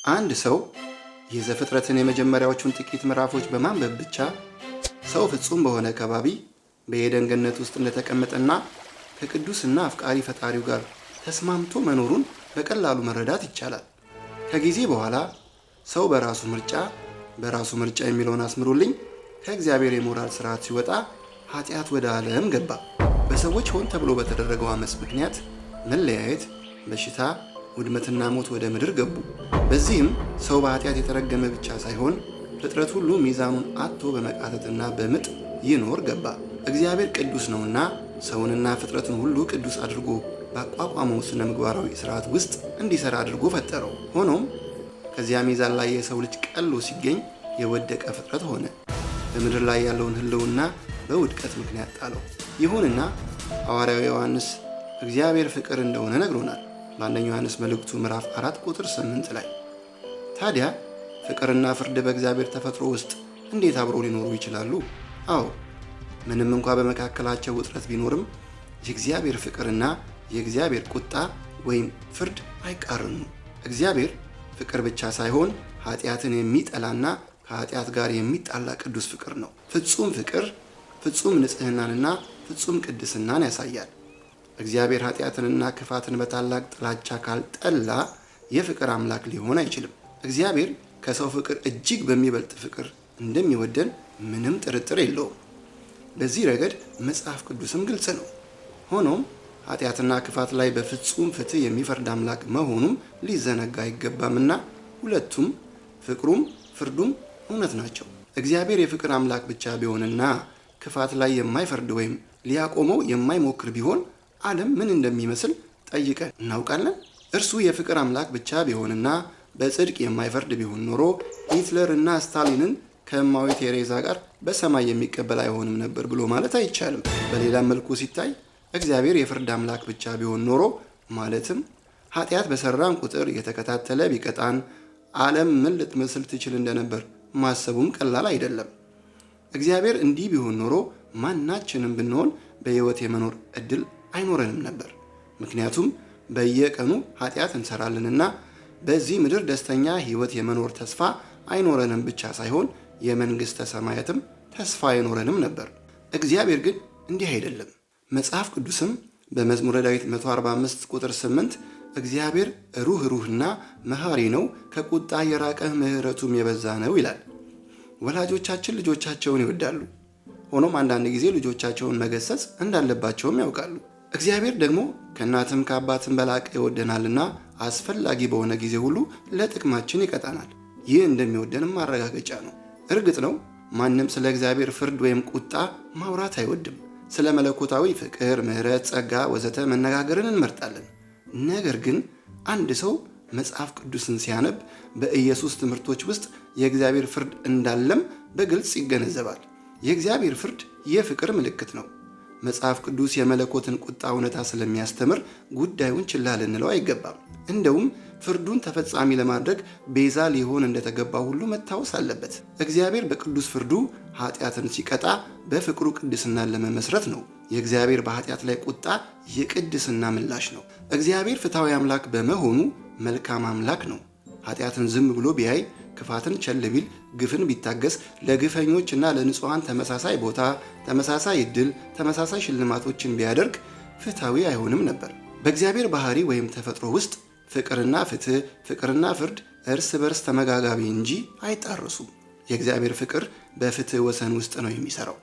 አንድ ሰው የዘፍጥረትን የመጀመሪያዎቹን ጥቂት ምዕራፎች በማንበብ ብቻ ሰው ፍጹም በሆነ ከባቢ በኤደን ገነት ውስጥ እንደተቀመጠና ከቅዱስና አፍቃሪ ፈጣሪው ጋር ተስማምቶ መኖሩን በቀላሉ መረዳት ይቻላል። ከጊዜ በኋላ ሰው በራሱ ምርጫ፣ በራሱ ምርጫ የሚለውን አስምሩልኝ፣ ከእግዚአብሔር የሞራል ስርዓት ሲወጣ ኃጢአት ወደ ዓለም ገባ። በሰዎች ሆን ተብሎ በተደረገው አመፅ ምክንያት መለያየት፣ በሽታ፣ ውድመትና ሞት ወደ ምድር ገቡ። በዚህም ሰው በኃጢአት የተረገመ ብቻ ሳይሆን ፍጥረት ሁሉ ሚዛኑን አጥቶ በመቃተትና በምጥ ይኖር ገባ። እግዚአብሔር ቅዱስ ነውና ሰውንና ፍጥረትን ሁሉ ቅዱስ አድርጎ ባቋቋመው ስነ ምግባራዊ ስርዓት ውስጥ እንዲሰራ አድርጎ ፈጠረው። ሆኖም ከዚያ ሚዛን ላይ የሰው ልጅ ቀሎ ሲገኝ የወደቀ ፍጥረት ሆነ። በምድር ላይ ያለውን ሕልውና በውድቀት ምክንያት ጣለው። ይሁንና ሐዋርያው ዮሐንስ እግዚአብሔር ፍቅር እንደሆነ ነግሮናል፣ በአንደኛ ዮሐንስ መልእክቱ ምዕራፍ 4 ቁጥር 8 ላይ። ታዲያ ፍቅርና ፍርድ በእግዚአብሔር ተፈጥሮ ውስጥ እንዴት አብረው ሊኖሩ ይችላሉ? አዎ፣ ምንም እንኳ በመካከላቸው ውጥረት ቢኖርም የእግዚአብሔር ፍቅርና የእግዚአብሔር ቁጣ ወይም ፍርድ አይቃረኑም። እግዚአብሔር ፍቅር ብቻ ሳይሆን ኃጢአትን የሚጠላና ከኃጢአት ጋር የሚጣላ ቅዱስ ፍቅር ነው። ፍጹም ፍቅር ፍጹም ንጽሕናንና ፍጹም ቅድስናን ያሳያል። እግዚአብሔር ኃጢአትንና ክፋትን በታላቅ ጥላቻ ካልጠላ የፍቅር አምላክ ሊሆን አይችልም። እግዚአብሔር ከሰው ፍቅር እጅግ በሚበልጥ ፍቅር እንደሚወደን ምንም ጥርጥር የለውም። በዚህ ረገድ መጽሐፍ ቅዱስም ግልጽ ነው። ሆኖም ኃጢአትና ክፋት ላይ በፍጹም ፍትሕ የሚፈርድ አምላክ መሆኑም ሊዘነጋ አይገባምና ሁለቱም ፍቅሩም ፍርዱም እውነት ናቸው። እግዚአብሔር የፍቅር አምላክ ብቻ ቢሆንና ክፋት ላይ የማይፈርድ ወይም ሊያቆመው የማይሞክር ቢሆን ዓለም ምን እንደሚመስል ጠይቀን እናውቃለን? እርሱ የፍቅር አምላክ ብቻ ቢሆንና በጽድቅ የማይፈርድ ቢሆን ኖሮ ሂትለር እና ስታሊንን ከእማዊ ቴሬዛ ጋር በሰማይ የሚቀበል አይሆንም ነበር ብሎ ማለት አይቻልም። በሌላም መልኩ ሲታይ እግዚአብሔር የፍርድ አምላክ ብቻ ቢሆን ኖሮ፣ ማለትም ኃጢአት በሰራን ቁጥር እየተከታተለ ቢቀጣን፣ ዓለም ምን ልትመስል ትችል እንደነበር ማሰቡም ቀላል አይደለም። እግዚአብሔር እንዲህ ቢሆን ኖሮ ማናችንም ብንሆን በሕይወት የመኖር ዕድል አይኖረንም ነበር። ምክንያቱም በየቀኑ ኃጢአት እንሰራለንና በዚህ ምድር ደስተኛ ሕይወት የመኖር ተስፋ አይኖረንም ብቻ ሳይሆን የመንግሥተ ሰማያትም ተስፋ አይኖረንም ነበር። እግዚአብሔር ግን እንዲህ አይደለም። መጽሐፍ ቅዱስም በመዝሙረ ዳዊት 145 ቁጥር 8 እግዚአብሔር ሩህሩህና መሐሪ ነው፣ ከቁጣ የራቀ ምሕረቱም የበዛ ነው ይላል። ወላጆቻችን ልጆቻቸውን ይወዳሉ። ሆኖም አንዳንድ ጊዜ ልጆቻቸውን መገሰጽ እንዳለባቸውም ያውቃሉ። እግዚአብሔር ደግሞ ከእናትም ከአባትም በላቀ ይወደናልና አስፈላጊ በሆነ ጊዜ ሁሉ ለጥቅማችን ይቀጣናል። ይህ እንደሚወደንም ማረጋገጫ ነው። እርግጥ ነው ማንም ስለ እግዚአብሔር ፍርድ ወይም ቁጣ ማውራት አይወድም። ስለ መለኮታዊ ፍቅር፣ ምሕረት፣ ጸጋ ወዘተ መነጋገርን እንመርጣለን። ነገር ግን አንድ ሰው መጽሐፍ ቅዱስን ሲያነብ በኢየሱስ ትምህርቶች ውስጥ የእግዚአብሔር ፍርድ እንዳለም በግልጽ ይገነዘባል። የእግዚአብሔር ፍርድ የፍቅር ምልክት ነው። መጽሐፍ ቅዱስ የመለኮትን ቁጣ እውነታ ስለሚያስተምር ጉዳዩን ችላ ልንለው አይገባም። እንደውም ፍርዱን ተፈጻሚ ለማድረግ ቤዛ ሊሆን እንደተገባ ሁሉ መታወስ አለበት። እግዚአብሔር በቅዱስ ፍርዱ ኃጢአትን ሲቀጣ በፍቅሩ ቅድስናን ለመመስረት ነው። የእግዚአብሔር በኃጢአት ላይ ቁጣ የቅድስና ምላሽ ነው። እግዚአብሔር ፍትሐዊ አምላክ በመሆኑ መልካም አምላክ ነው። ኃጢአትን ዝም ብሎ ቢያይ፣ ክፋትን ቸል ቢል፣ ግፍን ቢታገስ ለግፈኞች እና ለንጹሐን ተመሳሳይ ቦታ፣ ተመሳሳይ ዕድል፣ ተመሳሳይ ሽልማቶችን ቢያደርግ ፍትሐዊ አይሆንም ነበር። በእግዚአብሔር ባህሪ ወይም ተፈጥሮ ውስጥ ፍቅርና ፍትሕ፣ ፍቅርና ፍርድ እርስ በርስ ተመጋጋቢ እንጂ አይጣረሱም። የእግዚአብሔር ፍቅር በፍትሕ ወሰን ውስጥ ነው የሚሰራው።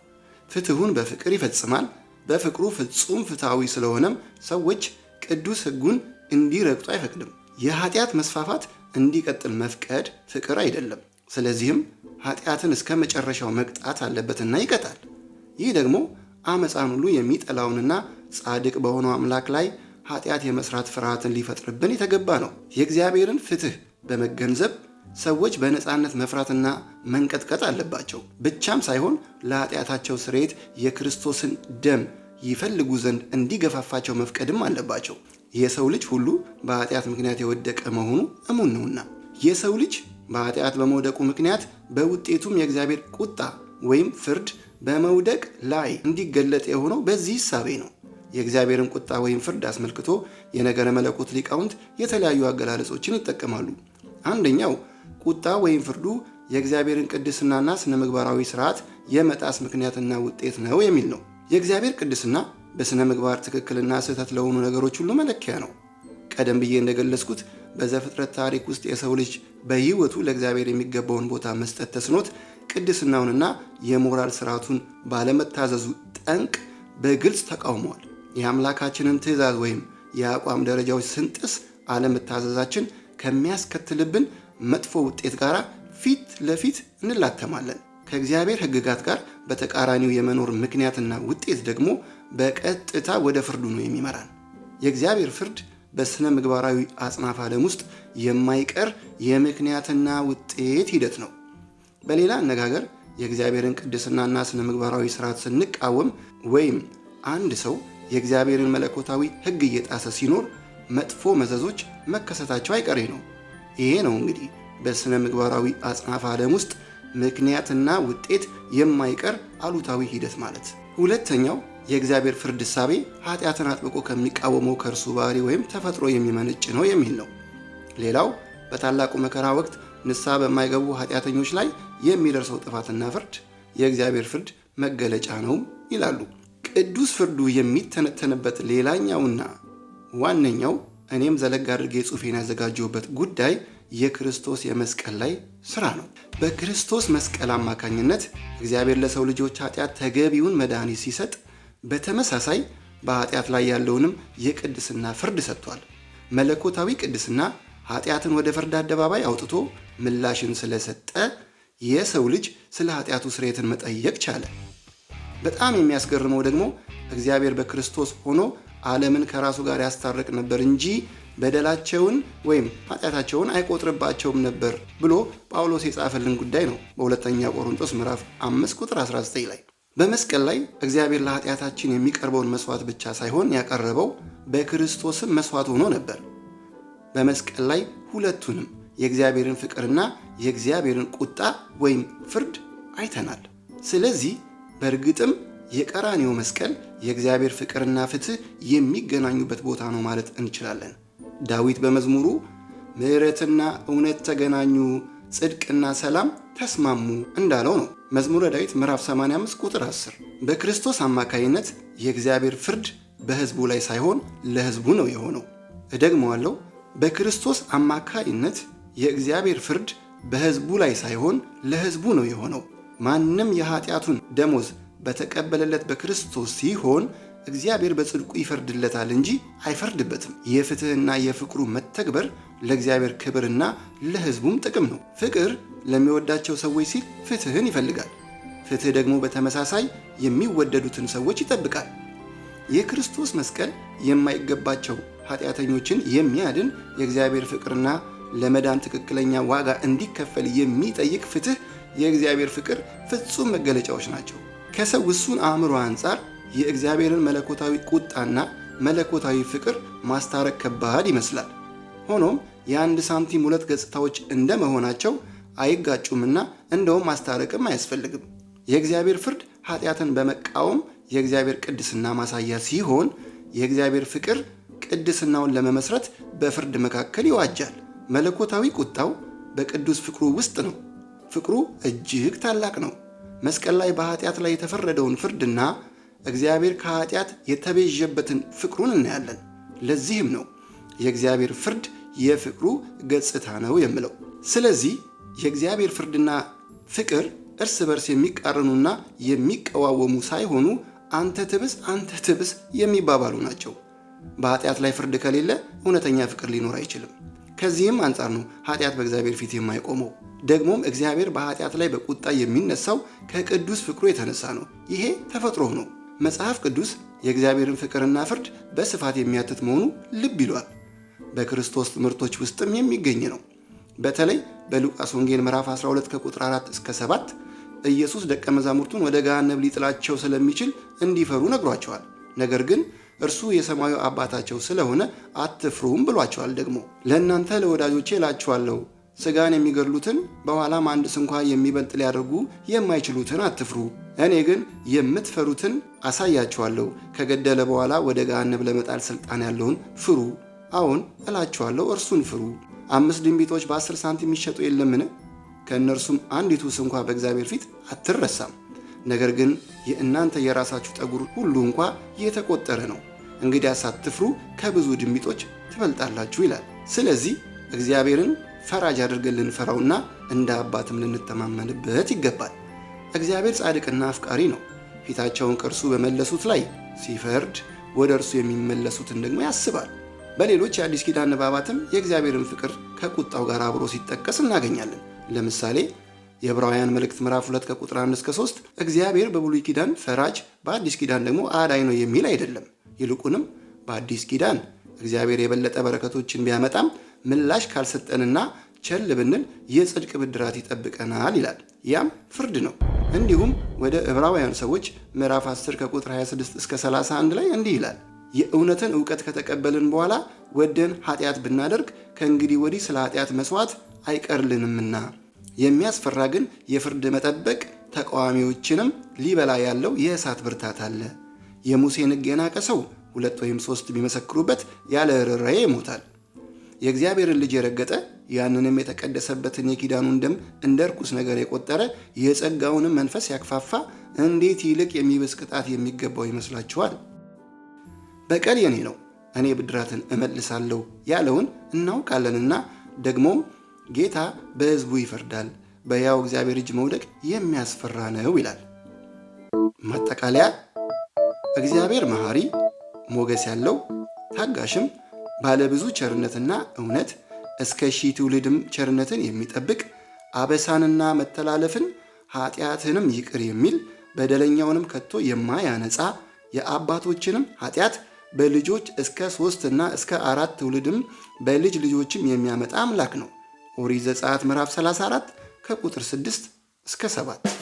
ፍትሑን በፍቅር ይፈጽማል። በፍቅሩ ፍጹም ፍትሐዊ ስለሆነም ሰዎች ቅዱስ ሕጉን እንዲረግጡ አይፈቅድም። የኃጢአት መስፋፋት እንዲቀጥል መፍቀድ ፍቅር አይደለም። ስለዚህም ኃጢአትን እስከ መጨረሻው መቅጣት አለበትና ይቀጣል። ይህ ደግሞ አመፃን ሁሉ የሚጠላውንና ጻድቅ በሆነው አምላክ ላይ ኃጢአት የመስራት ፍርሃትን ሊፈጥርብን የተገባ ነው። የእግዚአብሔርን ፍትሕ በመገንዘብ ሰዎች በነፃነት መፍራትና መንቀጥቀጥ አለባቸው። ብቻም ሳይሆን ለኃጢአታቸው ስርየት የክርስቶስን ደም ይፈልጉ ዘንድ እንዲገፋፋቸው መፍቀድም አለባቸው። የሰው ልጅ ሁሉ በኃጢአት ምክንያት የወደቀ መሆኑ እሙን ነውና የሰው ልጅ በኃጢአት በመውደቁ ምክንያት በውጤቱም የእግዚአብሔር ቁጣ ወይም ፍርድ በመውደቅ ላይ እንዲገለጥ የሆነው በዚህ እሳቤ ነው። የእግዚአብሔርን ቁጣ ወይም ፍርድ አስመልክቶ የነገረ መለኮት ሊቃውንት የተለያዩ አገላለጾችን ይጠቀማሉ። አንደኛው ቁጣ ወይም ፍርዱ የእግዚአብሔርን ቅድስናና ስነ ምግባራዊ ስርዓት የመጣስ ምክንያትና ውጤት ነው የሚል ነው። የእግዚአብሔር ቅድስና በስነ ምግባር ትክክልና ስህተት ለሆኑ ነገሮች ሁሉ መለኪያ ነው። ቀደም ብዬ እንደገለጽኩት በዘፍጥረት ታሪክ ውስጥ የሰው ልጅ በሕይወቱ ለእግዚአብሔር የሚገባውን ቦታ መስጠት ተስኖት ቅድስናውንና የሞራል ስርዓቱን ባለመታዘዙ ጠንቅ በግልጽ ተቃውሟል። የአምላካችንን ትእዛዝ ወይም የአቋም ደረጃዎች ስንጥስ አለመታዘዛችን ከሚያስከትልብን መጥፎ ውጤት ጋር ፊት ለፊት እንላተማለን። ከእግዚአብሔር ሕግጋት ጋር በተቃራኒው የመኖር ምክንያትና ውጤት ደግሞ በቀጥታ ወደ ፍርዱ ነው የሚመራን። የእግዚአብሔር ፍርድ በስነ ምግባራዊ አጽናፍ ዓለም ውስጥ የማይቀር የምክንያትና ውጤት ሂደት ነው። በሌላ አነጋገር የእግዚአብሔርን ቅድስናና ስነ ምግባራዊ ስርዓት ስንቃወም ወይም አንድ ሰው የእግዚአብሔርን መለኮታዊ ሕግ እየጣሰ ሲኖር መጥፎ መዘዞች መከሰታቸው አይቀሬ ነው። ይሄ ነው እንግዲህ በስነ ምግባራዊ አጽናፍ ዓለም ውስጥ ምክንያትና ውጤት የማይቀር አሉታዊ ሂደት ማለት። ሁለተኛው የእግዚአብሔር ፍርድ እሳቤ ኃጢአትን አጥብቆ ከሚቃወመው ከእርሱ ባህሪ ወይም ተፈጥሮ የሚመነጭ ነው የሚል ነው። ሌላው በታላቁ መከራ ወቅት ንስሐ በማይገቡ ኃጢአተኞች ላይ የሚደርሰው ጥፋትና ፍርድ የእግዚአብሔር ፍርድ መገለጫ ነው ይላሉ። ቅዱስ ፍርዱ የሚተነተንበት ሌላኛውና ዋነኛው እኔም ዘለግ አድርጌ ጽሑፌን ያዘጋጀሁበት ጉዳይ የክርስቶስ የመስቀል ላይ ስራ ነው። በክርስቶስ መስቀል አማካኝነት እግዚአብሔር ለሰው ልጆች ኃጢአት ተገቢውን መድኃኒት ሲሰጥ፣ በተመሳሳይ በኃጢአት ላይ ያለውንም የቅድስና ፍርድ ሰጥቷል። መለኮታዊ ቅድስና ኃጢአትን ወደ ፍርድ አደባባይ አውጥቶ ምላሽን ስለሰጠ የሰው ልጅ ስለ ኃጢአቱ ስርየትን መጠየቅ ቻለ። በጣም የሚያስገርመው ደግሞ እግዚአብሔር በክርስቶስ ሆኖ ዓለምን ከራሱ ጋር ያስታርቅ ነበር እንጂ በደላቸውን ወይም ኃጢአታቸውን አይቆጥርባቸውም ነበር ብሎ ጳውሎስ የጻፈልን ጉዳይ ነው በሁለተኛ ቆሮንቶስ ምዕራፍ 5 ቁጥር 19 ላይ። በመስቀል ላይ እግዚአብሔር ለኃጢአታችን የሚቀርበውን መስዋዕት ብቻ ሳይሆን ያቀረበው በክርስቶስም መስዋዕት ሆኖ ነበር። በመስቀል ላይ ሁለቱንም የእግዚአብሔርን ፍቅርና የእግዚአብሔርን ቁጣ ወይም ፍርድ አይተናል። ስለዚህ በእርግጥም የቀራንዮ መስቀል የእግዚአብሔር ፍቅርና ፍትህ የሚገናኙበት ቦታ ነው ማለት እንችላለን። ዳዊት በመዝሙሩ ምሕረትና እውነት ተገናኙ፣ ጽድቅና ሰላም ተስማሙ እንዳለው ነው። መዝሙረ ዳዊት ምዕራፍ 85 ቁጥር 10። በክርስቶስ አማካይነት የእግዚአብሔር ፍርድ በሕዝቡ ላይ ሳይሆን ለሕዝቡ ነው የሆነው። እደግመዋለሁ። በክርስቶስ አማካይነት የእግዚአብሔር ፍርድ በሕዝቡ ላይ ሳይሆን ለሕዝቡ ነው የሆነው። ማንም የኃጢአቱን ደሞዝ በተቀበለለት በክርስቶስ ሲሆን እግዚአብሔር በጽድቁ ይፈርድለታል እንጂ አይፈርድበትም። የፍትህና የፍቅሩ መተግበር ለእግዚአብሔር ክብርና ለሕዝቡም ጥቅም ነው። ፍቅር ለሚወዳቸው ሰዎች ሲል ፍትህን ይፈልጋል። ፍትህ ደግሞ በተመሳሳይ የሚወደዱትን ሰዎች ይጠብቃል። የክርስቶስ መስቀል የማይገባቸው ኃጢአተኞችን የሚያድን የእግዚአብሔር ፍቅርና ለመዳን ትክክለኛ ዋጋ እንዲከፈል የሚጠይቅ ፍትህ የእግዚአብሔር ፍቅር ፍጹም መገለጫዎች ናቸው። ከሰው ውሱን አእምሮ አንጻር የእግዚአብሔርን መለኮታዊ ቁጣና መለኮታዊ ፍቅር ማስታረቅ ከባድ ይመስላል። ሆኖም የአንድ ሳንቲም ሁለት ገጽታዎች እንደመሆናቸው አይጋጩምና እንደውም ማስታረቅም አያስፈልግም። የእግዚአብሔር ፍርድ ኃጢአትን በመቃወም የእግዚአብሔር ቅድስና ማሳያ ሲሆን፣ የእግዚአብሔር ፍቅር ቅድስናውን ለመመስረት በፍርድ መካከል ይዋጃል። መለኮታዊ ቁጣው በቅዱስ ፍቅሩ ውስጥ ነው። ፍቅሩ እጅግ ታላቅ ነው። መስቀል ላይ በኃጢአት ላይ የተፈረደውን ፍርድና እግዚአብሔር ከኃጢአት የተቤዠበትን ፍቅሩን እናያለን። ለዚህም ነው የእግዚአብሔር ፍርድ የፍቅሩ ገጽታ ነው የምለው። ስለዚህ የእግዚአብሔር ፍርድና ፍቅር እርስ በርስ የሚቃረኑና የሚቀዋወሙ ሳይሆኑ አንተ ትብስ አንተ ትብስ የሚባባሉ ናቸው። በኃጢአት ላይ ፍርድ ከሌለ እውነተኛ ፍቅር ሊኖር አይችልም። ከዚህም አንጻር ነው ኃጢአት በእግዚአብሔር ፊት የማይቆመው። ደግሞም እግዚአብሔር በኃጢአት ላይ በቁጣ የሚነሳው ከቅዱስ ፍቅሩ የተነሳ ነው። ይሄ ተፈጥሮ ነው። መጽሐፍ ቅዱስ የእግዚአብሔርን ፍቅርና ፍርድ በስፋት የሚያትት መሆኑ ልብ ይሏል። በክርስቶስ ትምህርቶች ውስጥም የሚገኝ ነው። በተለይ በሉቃስ ወንጌል ምዕራፍ 12 ከቁጥር 4 እስከ 7 ኢየሱስ ደቀ መዛሙርቱን ወደ ገሃነም ሊጥላቸው ስለሚችል እንዲፈሩ ነግሯቸዋል። ነገር ግን እርሱ የሰማዩ አባታቸው ስለሆነ አትፍሩም ብሏቸዋል። ደግሞ ለእናንተ ለወዳጆቼ እላችኋለሁ ሥጋን የሚገድሉትን በኋላም አንድ ስንኳ የሚበልጥ ሊያደርጉ የማይችሉትን አትፍሩ። እኔ ግን የምትፈሩትን አሳያችኋለሁ። ከገደለ በኋላ ወደ ገሃነም ለመጣል ሥልጣን ያለውን ፍሩ። አዎን እላችኋለሁ እርሱን ፍሩ። 5 ድንቢጦች በ10 ሳንቲም ይሸጡ የለምን? ከእነርሱም አንዲቱ ስንኳ በእግዚአብሔር ፊት አትረሳም። ነገር ግን የእናንተ የራሳችሁ ጠጉር ሁሉ እንኳ የተቆጠረ ነው። እንግዲያስ አትፍሩ፣ ከብዙ ድንቢጦች ትበልጣላችሁ ይላል። ስለዚህ እግዚአብሔርን ፈራጅ አድርገን ልንፈራውና እንደ አባትም ልንተማመንበት ይገባል። እግዚአብሔር ጻድቅና አፍቃሪ ነው። ፊታቸውን ከእርሱ በመለሱት ላይ ሲፈርድ ወደ እርሱ የሚመለሱትን ደግሞ ያስባል። በሌሎች የአዲስ ኪዳን ንባባትም የእግዚአብሔርን ፍቅር ከቁጣው ጋር አብሮ ሲጠቀስ እናገኛለን። ለምሳሌ የዕብራውያን መልእክት ምዕራፍ 2 ከቁጥር 1 እስከ 3 እግዚአብሔር በብሉይ ኪዳን ፈራጅ፣ በአዲስ ኪዳን ደግሞ አዳኝ ነው የሚል አይደለም። ይልቁንም በአዲስ ኪዳን እግዚአብሔር የበለጠ በረከቶችን ቢያመጣም ምላሽ ካልሰጠንና ቸል ብንል የጽድቅ ብድራት ይጠብቀናል ይላል። ያም ፍርድ ነው። እንዲሁም ወደ ዕብራውያን ሰዎች ምዕራፍ 10 ከቁጥር 26 እስከ 31 ላይ እንዲህ ይላል፣ የእውነትን እውቀት ከተቀበልን በኋላ ወደን ኃጢአት ብናደርግ ከእንግዲህ ወዲህ ስለ ኃጢአት መስዋዕት አይቀርልንምና፣ የሚያስፈራ ግን የፍርድ መጠበቅ ተቃዋሚዎችንም ሊበላ ያለው የእሳት ብርታት አለ። የሙሴን ሕግ የናቀ ሰው 2 ወይም 3 ቢመሰክሩበት ያለ ርኅራኄ ይሞታል። የእግዚአብሔርን ልጅ የረገጠ ያንንም የተቀደሰበትን የኪዳኑን ደም እንደ ርኩስ ነገር የቆጠረ የጸጋውንም መንፈስ ያክፋፋ እንዴት ይልቅ የሚብስ ቅጣት የሚገባው ይመስላችኋል? በቀል የኔ ነው፣ እኔ ብድራትን እመልሳለሁ ያለውን እናውቃለንና፣ ደግሞም ጌታ በሕዝቡ ይፈርዳል፣ በሕያው እግዚአብሔር እጅ መውደቅ የሚያስፈራ ነው ይላል። ማጠቃለያ፣ እግዚአብሔር መሐሪ፣ ሞገስ ያለው፣ ታጋሽም፣ ባለብዙ ቸርነትና እውነት፣ እስከ ሺህ ትውልድም ቸርነትን የሚጠብቅ፣ አበሳንና መተላለፍን ኃጢአትንም ይቅር የሚል፣ በደለኛውንም ከቶ የማያነጻ፣ የአባቶችንም ኃጢአት በልጆች እስከ 3 እና እስከ 4 ትውልድም በልጅ ልጆችም የሚያመጣ አምላክ ነው። ኦሪት ዘጸአት ምዕራፍ 34 ከቁጥር 6 እስከ 7።